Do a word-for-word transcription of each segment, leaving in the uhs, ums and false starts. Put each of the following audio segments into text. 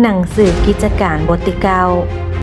หนังสือกิจก๋านบทตี้เก้า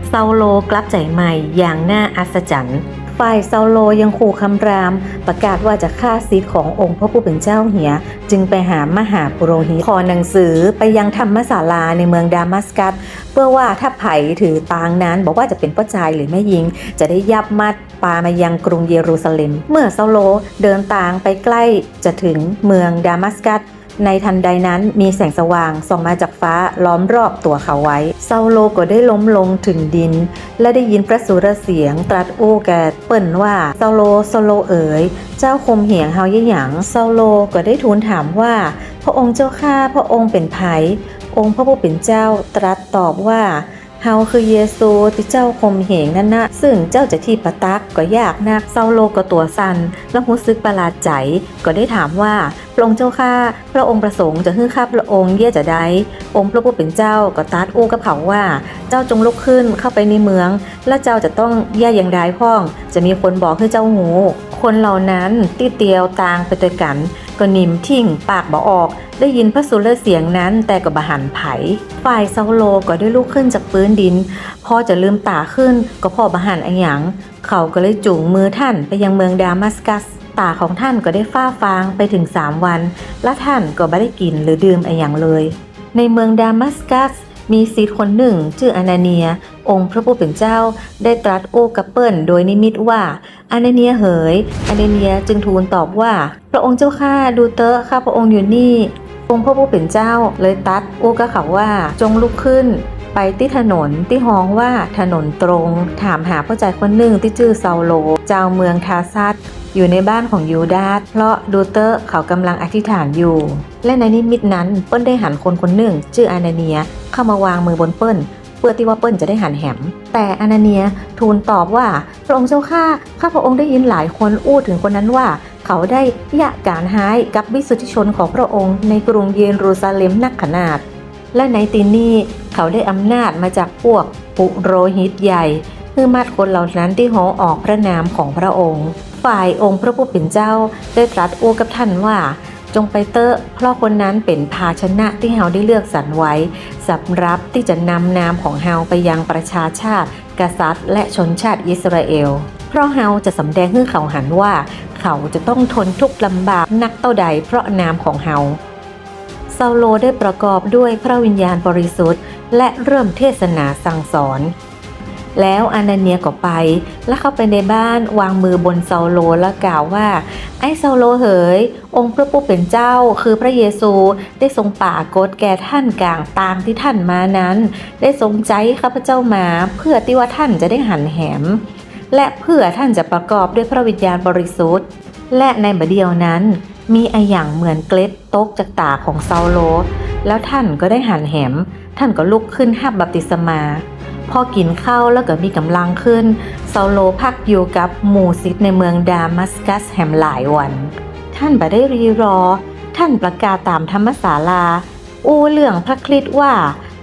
เซาโลกลับใจ๋ใหม่อย่างน่าอัศจรรย์ ฝ่ายเซาโลยังคู่คำราม ประกาศว่าจะฆ่าศิษย์ขององค์พระผู้เป๋นเจ้าเหีย จึงไปหามหาปุโรหิต ขอหนังสือไปยังธรรมศาลาในเมืองดามัสกัส เปื้อว่าถ้าใผถือตางนั้น บ่ว่าจะเป๋นป้อจายหรือแม่ญิง จะได้ยับมัดปามายังกรุงเยรูซาเล็ม เมื่อเซาโลเดินตางไปใก้จะเถิงเมืองดามัสกัส ในตันใดนั้นมีแสงสว่างส่องมาจากฟ้าล้อมรอบตั๋วเขาไว้ เซาโลก็ได้ล้มลงเถิงดิน และได้ยินพระสุรเสียงตรัสอู้แก่เปิ้นว่า เซาโล เซาโลเอ๋ย เจ้าข่มเหงเฮาเยียะหยัง เซาโลก็ได้ทูลถามว่า พระองค์เจ้าข้า พระองค์เป๋นใผ องค์พระผู้เป๋นเจ้าตรัสตอบว่า เฮาคือเยซูตี้เจ้าข่มเหงนั้นนะ ซึ่งเจ้าจะถีบปะตักก็ยากนัก เซาโลก็ตั๋วสั่น และฮู้สึกประหลาดใจ๋ ก็ได้ถามว่า พระองค์เจ้าข้า พระองค์ประสงค์จะหื้อข้าพระองค์เยียะจาใด องค์พระผู้เป๋นเจ้าก็ตรัสอู้กับเขาว่า เจ้าจงลุกขึ้นเข้าไปในเมือง และเจ้าจะต้องเยียะอย่างใดพ่อง จะมีคนบอกหื้อเจ้าฮู้ คนเหล่านั้นตี้เตียวตางไปตวยกั๋น ก็นิ่มทิ้ง ปากบ่ออก ได้ยินพระสุรเสียงนั้น แต่ก็บ่หันใผ ฝ่ายเซาโลก็ได้ลุกขึ้นจากปื๊นดิน พอจะลืมต๋าขึ้น ก็ผ่อบ่หันอะหยัง เขาก็เลยจูงมือต้านไปยังเมืองดามัสกัส ต๋าของต้านก็ได้ฟ้าฟางไปเถิงสามวัน และต้านก็บ่ได้กิ๋นหรือดื่มอะหยังเลย ในเมืองดามัสกัสมีศิษย์คนนึ่งจื้ออานาเนีย องค์พระผู้เป๋นเจ้าได้ตรัสอู้กับเปิ้นโดยนิมิตว่า อานาเนียเหย อานาเนียจึงทูลตอบว่า พระองค์เจ้าข้า ดูเต๊อะ ข้าพระองค์อยู่นี่ องค์พระผู้เป๋นเจ้าเลยตรัสอู้กับเขาว่า จงลุกขึ้นไปตี้ถนนตี้ฮ้องว่าถนนตรง ถามหาป้อจายคนนึ่งตี้จื้อเซาโล จาวเมืองทาร์ซัส อยู่ในบ้านของยูดาส เพราะดูเต๊อะ เขาก่ำลังอธิษฐานอยู่ และในนิมิตนั้นเปิ้นได้หันคนคนนึ่งจื้ออานาเนียเข้ามาวางมือบนเปิ้น เปื้อตี้ว่าเปิ้นจะได้หันแหม แต่อานาเนียทูลตอบว่า พระองค์เจ้าข้า ข้าพระองค์ได้ยินหลายคนอู้เถิงคนนั้นว่า เขาได้เยียะก๋านฮ้ายกับวิสุทธิชนของพระองค์ในกรุงเยรูซาเล็มนักขนาด และในตี้นี่เขาได้อำนาจมาจากพวกปุโรหิตใหญ่ หื้อมัดคนเหล่านั้นตี้ฮ้องออกพระนามของพระองค์ ฝ่ายองค์พระผู้เป๋นเจ้าได้ตรัสอู้กับต้านว่า จงไปเต๊อะ เพราะคนนั้นเป๋นภาชนะตี้เฮาได้เลือกสรรไว้ สำหรับตี้จะนำนามของเฮาไปยังประชาชาติ กษัตริย์ และชนชาติอิสราเอล เพราะเฮาจะสำแดงหื้อเขาหันว่า เขาจะต้องทนทุกข์ลำบากนักเต้าใดเพราะนามของเฮา เซาโลได้ประกอบด้วยพระวิญญาณบริสุทธิ์ และเริ่มเทศนาสั่งสอน แล้วอานาเนียก็ไป และเข้าไปในบ้าน วางมือบนเซาโล และกล่าวว่า ไอ้เซาโลเหย องค์พระผู้เป๋นเจ้า คือพระเยซู ได้ทรงปรากฏแก่ต้านก๋างตางตี้ต้านมานั้น ได้ทรงใจ๊ข้าพเจ้ามา เปื้อตี้ว่าต้านจะได้หันแหม และเปื้อต้านจะประกอบด้วยพระวิญญาณบริสุทธิ์ และในบ่าเดี่ยวนั้น มีอะหยังเหมือนเกล็ดตกจากต๋าของเซาโล แล้วต้านก็ได้หันแหม ต้านก็ลุกขึ้นฮับบัพติศมา พอกิ๋นข้าวแล้วก็มีก๋ำลังขึ้น เซาโลพักอยู่กับหมู่ศิษย์ในเมืองดามัสกัสแหมหลายวัน ต้านบ่ได้รีรอ ต้านประกาศต๋ามธรรมศาลา อู้เรื่องพระคริสต์ว่า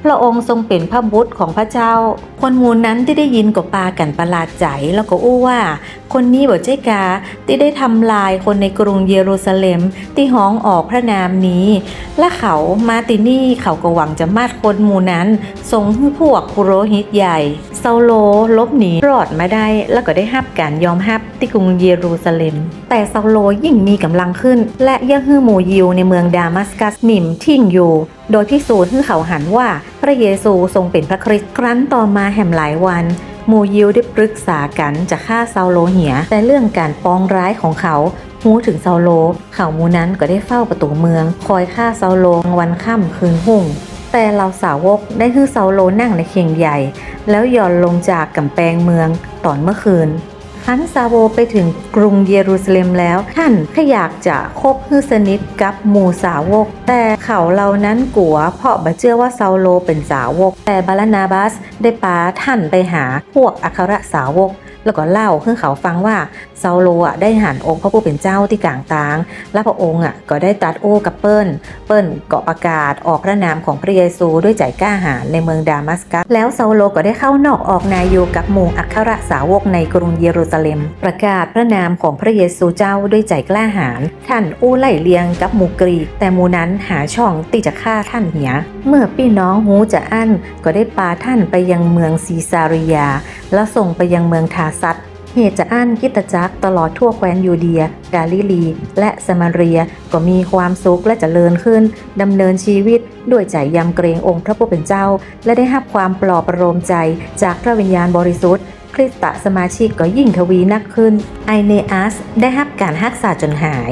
พระองค์ทรงเป๋นพระบุตรของพระเจ้า คนหมู่นั้นตี้ได้ยินก็ปากั๋นประหลาดใจ๋ แล้วก็อู้ว่า คนนี้บ่ใจ้กา ตี้ได้ทำลายคนในกรุงเยรูซาเล็ม ตี้ฮ้องออกพระนามนี้ และเขามาตี้นี่ เขาก็หวังจะมัดคนหมู่นั้น ส่งหื้อพวกปุโรหิตใหญ่ เซาโลหลบหนีรอดมาได้ แล้วก็ได้ฮับก๋านยอมฮับตี้กรุงเยรูซาเล็ม แต่เซาโลยิ่งมีก๋ำลังขึ้น และเยียะหื้อหมู่ยิวในเมืองดามัสกัสนิ่มทิ้งอยู่ โดยพิสูจน์หื้อเขาหันว่าพระเยซูทรงเป๋นพระคริสต์ ครั้นต่อมาแหมหลายวัน หมู่ยิวได้ปรึกษากั๋นจะฆ่าเซาโลเหีย แต่เรื่องก๋านปองร้ายของเขาฮู้เถิงเซาโล เขาหมู่นั้นก็ได้เฝ้าประตู๋เมือง คอยฆ่าเซาโลวันค่ำคืนฮุ่ง แต่เหล่าสาวกได้หื้อเซาโลนั่งในเข่งใหญ่ แล้วหย่อนลงจากก๋ำแปงเมืองต๋อนเมื่อคืน ครั้นซาโลไปเถิงกรุงเยรูซาเล็มแล้ว ต้านใค่อยากจะคบหื้อสนิทกับหมู่สาวก แต่เขาเหล่านั้นกั๋ว เพราะบ่เจื้อว่าเซาโลเป๋นสาวก แต่บารนาบัสได้ปาต้านไปหาพวกอัครสาวก แล้วก็เล่าหื้อเขาฟังว่า เซาโลอะได้หันองค์พระผู้เป๋นเจ้าตี้ก๋างตาง และพระองค์อะก็ได้ตรัสอู้กับเปิ้น เปิ้นก็ประกาศออกพระนามของพระเยซูด้วยใจ๋กล้าหาญในเมืองดามัสกัส แล้วเซาโลก็ได้เข้านอกออกในอยู่กับหมู่อัครสาวกในกรุงเยรูซาเล็ม ประกาศพระนามของพระเยซูเจ้าด้วยใจ๋กล้าหาญ ต้านอู้ไล่เลียงกับหมู่กรีก แต่หมู่นั้นหาช่องตี้จะฆ่าต้านเหีย เมื่อปี้น้องฮู้จาอั้นก็ได้ปาต้านไปยังเมืองซีซารียา แล้วส่งไปยังเมืองทาร์ซัส เหตุจาอั้นคริสตจักรตลอดทั่วแคว้นยูเดีย กาลิลี และสะมาเรีย ก็มีความสุขและเจริญขึ้น ดำเนินชีวิตด้วยใจ๋ยำเกรงองค์พระผู้เป๋นเจ้า และได้ฮับความปลอบประโลมใจ๋จากพระวิญญาณบริสุทธิ์ คริสตสมาชิกก็ยิ่งทวีนักขึ้น ไอเนอัสได้ฮับก๋านฮักษาจ๋นหาย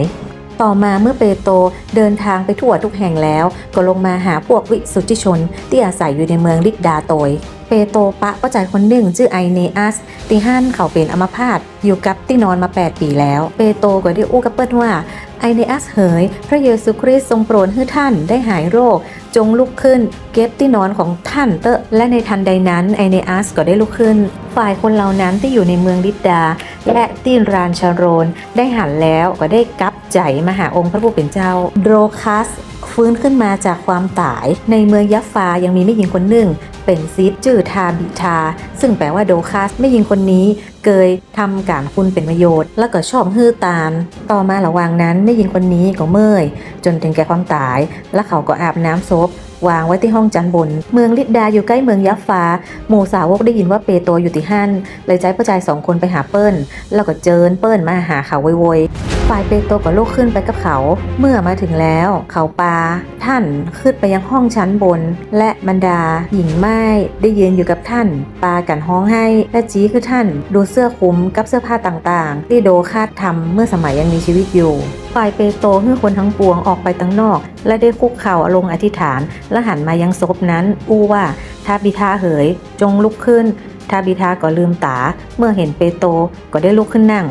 ต่อมาเมื่อเปโตรเดินทางไปทั่วทุกแห่งแล้ว ก็ลงมาหาพวกวิสุทธิชนตี้อาศัยอยู่ในเมืองลิดดาโตย เปโตรปะป้อจายคนนึ่งจื้อไอเนอัส ตี้หั้นเขาเป๋นอัมพาตอยู่กับตี้นอนมาแปดปี๋แล้ว เปโตรก็ได้อู้กับเปิ้นว่า ไอเนอัสเหย พระเยซูคริสต์ทรงโปรดหื้อต้านได้หายโรค จงลุกขึ้น เก็บตี้นอนของต้านเต๊อะ และในทันใดนั้นไอเนอัสก็ได้ลุกขึ้น ฝ่ายคนเหล่านั้นตี้อยู่ในเมืองลิดดา และตี้ลานชาโรน ได้หันแล้วก็ได้กลับใจ๋มาหาองค์พระผู้เป๋นเจ้า โดรคัสฟื้นขึ้นมาจากความต๋าย ในเมืองยัฟฟายังมีแม่ญิงคนนึ่งเป๋นซิสจื้อทาบิธา ซึ่งแป๋ว่าโดรคัส แม่ญิงคนนี้เกยทำก๋านคุณเป๋นประโยชน์ แล้วก็ชอบหื้อตาน ต่อมาหละหว่างนั้นแม่ญิงคนนี้ก็เมื่อยจ๋นเถิงแก่ความต๋าย แล้วเขาก็อาบน้ำศพ วางไว้ตี้ห้องจั้นบน เมืองลิดดาอยู่ใก้เมืองยัฟฟา หมู่สาวกได้ยินว่าเปโตรอยู่ตี้หั้น เลยใจ๊ป้อจายสองคนไปหาเปิ้น แล้วก็เจิญเปิ้นมาหาเขาโวยๆ ฝ่ายเปโตรก็ลุกขึ้นไปกับเขา เมื่อมาเถิงแล้ว เขาปาต้านขึ้นไปยังห้องจั้นบน และบรรดาญิงม่ายได้ยืนอยู่กับต้าน ปากั๋นฮ้องไห้ และจี๊หื้อต้านดูเสื้อคลุมกับเสื้อผ้าต่างๆ ตี้โดรคัสทำเมื่อสมัยยังมีชีวิตอยู่ ฝ่ายเปโตรหื้อคนตังปวงออกไปตังนอก และได้คุกเข่าลงอธิษฐาน และหันมายังศพนั้น อู้ว่า ทาบิธาเหย จงลุกขึ้น ทาบิธาก็ลืมต๋า เมื่อหันเปโตรก็ได้ลุกขึ้นนั่ง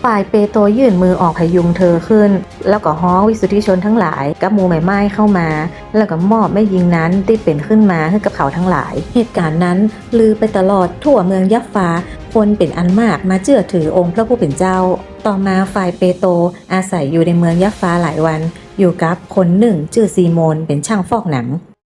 ฝ่ายเปโตรยื่นมือออกผยุงเธอขึ้น แล้วก็ฮ้องวิสุทธิชนตังหลายกับหมู่แม่ม่ายเข้ามา แล้วก็มอบแม่ญิงนั้นตี้เป๋นขึ้นมาหื้อกับเขาตังหลาย เหตุก๋ารณ์นั้นลือไปตลอดทั่วเมืองยัฟฟา คนเป๋นอันมากมาเจื้อถือองค์พระผู้เป๋นเจ้า ต่อมาฝ่ายเปโตรอาศัยอยู่ในเมืองยัฟฟาหลายวัน อยู่กับคนนึ่งจื้อซีโมนเป๋นจ้างฟอกหนัง